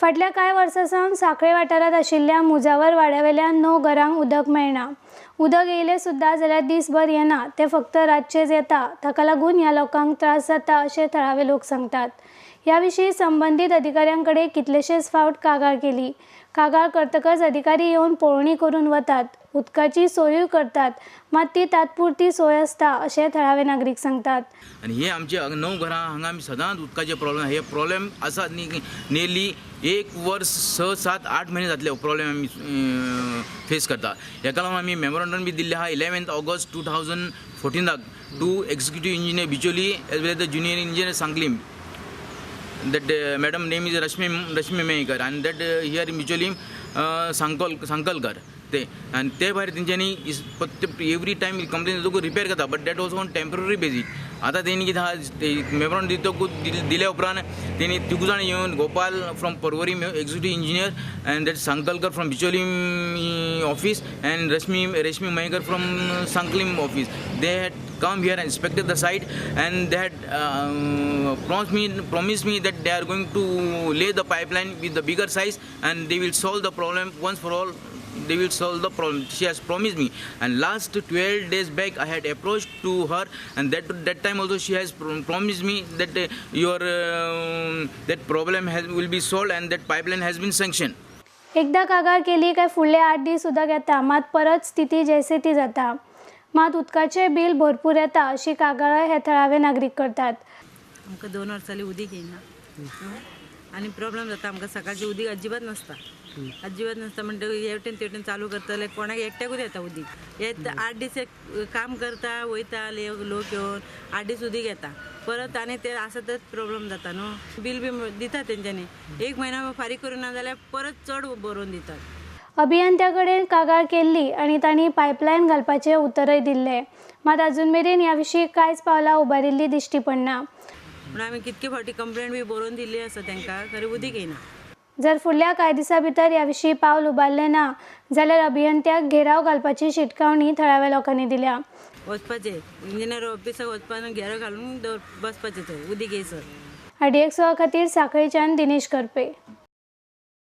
फाटल्या कांय वर्सां सावन सांखळे वाठारांत आशिल्ल्या मुजावर वाड्यावेल्या 9 घरांक उदक मेळना. उदक येयलें सुद्दां जाल्यार दीसभर येना, तें फक्त रातचेंच येता. ताका लागून ह्या लोकांक त्रास जाता अशें थळावे लोक सांगतात. ह्या विशीं संबंदीत अधिकाऱ्यां कडेन कितलेशेच फावट कागाळ केली. कागाळ करतकच अधिकारी येवन पळोवणी करून वतात, उदकाची सोयूय करतात, मात ती तात्पुरती सोय आसता अशें थळावे नागरीक सांगतात. आनी हे आमचे 9 घरां हांगा आमी सदांच उदकाचे प्रॉब्लेम, हे प्रॉब्लेम आसा नियरली 1 वर्स 6, 7, 8 म्हयने जातले प्रॉब्लेम आमी फेस करता. हेका लागून आमी मेमोरंडम बी दिल्लें आहा 11 August 2014 to executive engineer Bicholim as well as the junior engineer Sanquelim. That madam name is Rashmi Mayekar and that here in Bicholim Sankalkar ते आनी ते भायर तेंच्यांनी एवरी टायम कंप्लेन जातकूच रिपेर करता, but that also on temporary basis. आतां तेणी कितें आहा, ते मेमोरंडम दितकूच दिल्या उपरांत तेणी तिगूय जाण येवन Gopal from Porvorim executive engineer and that Sankalkar from Bicholim office and Rashmi Mayekar from Sanquelim office, they had come here and inspected the site and they had promised me that they are going to lay the pipeline with the bigger size and they will solve the problem once for all. They will solve the problem. She has promised me. And last 12 days back I had approached to her and that time also she has promised me that your that problem will be solved and that pipeline has been sanctioned. एकदा कागाळ केली काय फुडले 8 दीस उदक येता, मात परत स्थिती जैसे ती जाता. मात उदकाचें बिल भरपूर येता अशी कागाळ हे थळावे नागरीक करतात. आमकां 2 वर्सां जालीं उदीक येयना आनी प्रॉब्लेम जाता. आमकां सकाळचें उदीक अजिबात नासता, अजिबात नासता. म्हणटकीर हेवटेन तेवटेन चालू करतले, कोणाक एकट्याकूच येता उदीक. येता 8 दीस एक काम करता वयता लोक येवन 8 दीस उदीक येता परत आनी ते आसा तेच प्रॉब्लेम जाता न्हू. बील बी दिता तेंच्यांनी, 1 म्हयनो फारीक करूं ना जाल्यार परत चड बरोवन दितात. अभियंत्या कडेन कागाळ केल्ली आनी तांणी पायपलायन घालपाचें उतरय दिल्लें, मात अजून मेरेन ह्या विशीं कांयच पावलां उबारिल्लीं दिश्टी पडना. म्हणून आमी कितके फावटी कंप्लेन बी बरोवन दिल्ली आसा तांकां, खरें उदीक येयना. जर फुडल्या कांय दिसां भितर ह्या विशीं पावल उबारलें ना जाल्यार अभियंत्याक घेराव घालपाची शिटकावणी थळाव्या लोकांनी दिल्या. वचपाचें इंजिनियर ऑफिसाक वचपाक घेराव घालून बसपाचें थंय उदीक येयसर. आरडीएक्स खातीर सांखळेच्यान दिनेश करपे.